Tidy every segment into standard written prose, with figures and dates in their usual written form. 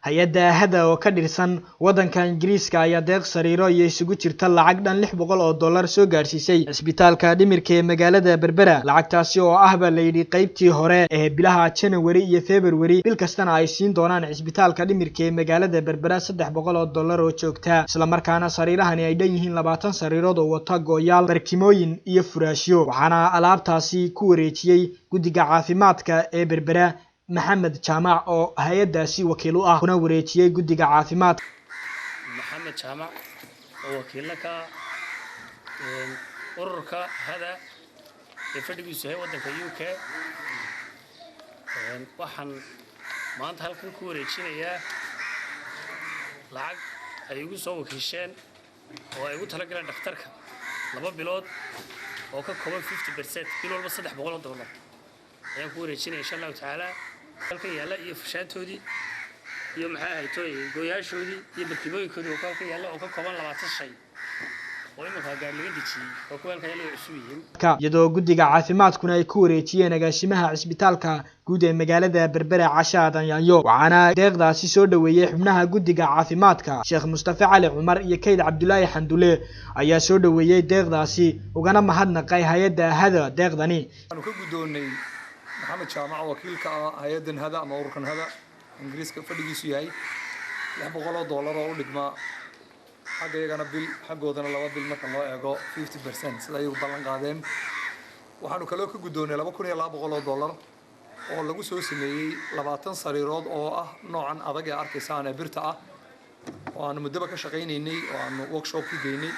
Hay-adda Hada oo ka dhirsan waddanka Ingiriiska ayaa deeq sariiro iyo isugu jirta lacag dhan $600 soo gaarsiisay cisbitaalka dhimirka ee magaalada Berbera. Lacagtaasi oo ah baa layidhi qaybtii hore ee bilaha January iyo February, bil kastana ay siin doonaan cisbitaalka dhimirka ee magaalada Berbera $300 oo joogta, islamarkaana sariirahani ay dhan yihiin 20 sariirood oo wata gooyaal, barkimooyin iyo furaashyo. Waxaana alaabtaasi ku wareejiyey guddiga caafimaadka ee Berbera Maxamed Jaamac oo hay-addaasi wakiil u ah, kuna wareejiyey guddiga caafimaadka. Maxamed Jaamac oo wakiilla ka ah ururka Hada ee fadhigiisu yahay waddanka UK, waxaan maanta halkan ku wareejinayaa lacag ay igu soo wakiisheen oo ay ugu talagaleen dhakhtarka 2 bilood oo ka kooban 50%, bil walba $300 ayaan ku wareejinaya, insha Allahu tacaala. Halkan yaalla iyo fushaantoodii iyo maxay ahayd gooyaashoodii iyo barkimooyinkoodii oo halkan yaalla oo ka kooban 20 shay oo iminka gaari laga dejiyey oo kuwa halkan yaalla way cusub yihiin. Iyadoo guddiga caafimaadkuna ay ku wareejiyeen agaasimaha cisbitaalka guud ee magaalada Berbera, Casha Danyaanyo. Waxaana deeqdaasi soo dhoweeyey xubnaha guddiga caafimaadka. Sheekh Mustafe Cali Cumar iyo Kayd Cabdulaahi Xandule ayaa soo dhoweeyey deeqdaasi ugana mahadnaqay hay-adda Hada deeqdani. Waxaanu ka guddoonnay Maxamed Jaamac, wakiilka ah hay-addan Hada ama ururkan Hada Ingiriiska fadhigiisu yahay, $600 oo u dhigma xagga iyagana bil, xaggoodana 2 bil marka loo eego 50% sida ayagu ballan qaadeen. Waxaanu kaloo ka guddoonnay $2,200 oo lagu soo sameeyey 20 sariirood oo ah noocan adag ee arkaysaan ee birta ah oo aanu muddaba ka shaqaynaynay oo aanu workshop ku geynay,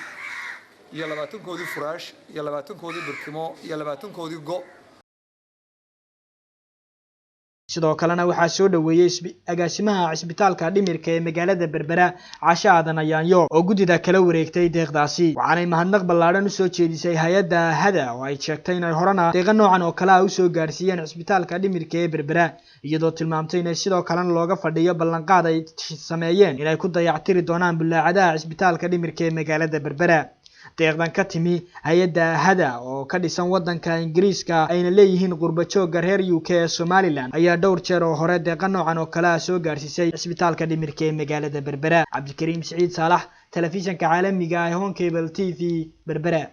iyo 20-koodii furaash iyo 20-koodii birkimo iyo 20-koodii go. Sidoo kalena waxaa soo dhoweeyey agaasimaha cisbitaalka dhimirka ee magaalada Berbera, Casho Aadan Ayaanyo, oo guddida kala wareegtay deeqdaasi. Waxaanay mahadnaq ballaadhan usoo jeedisay hay-adda Hada oo ay sheegtay inay horena deeqa noocan oo kale ah usoo gaarsiiyeen cisbitaalka dhimirka ee Berbera, iyadoo tilmaamtay inay sidoo kalena looga fadhiyo ballanqaad ay sameeyeen inay ku dayactiri doonaan bulaacadaha cisbitaalka dhimirka ee magaalada Berbera. Deeqdan ka timi hay-adda Hada oo ka dhisan waddanka Ingiriiska ayna leeyihiin qurba joogga reer UK ee Somaliland ayaa dhowr jeer oo hore deeqa noocan oo kale ah soo gaarsiisay cisbitaalka dhimirka ee magaalada Berbera. Cabdikariim Siciid Saalax, telefishanka caalamiga ah Horn Cable TV, Berbera.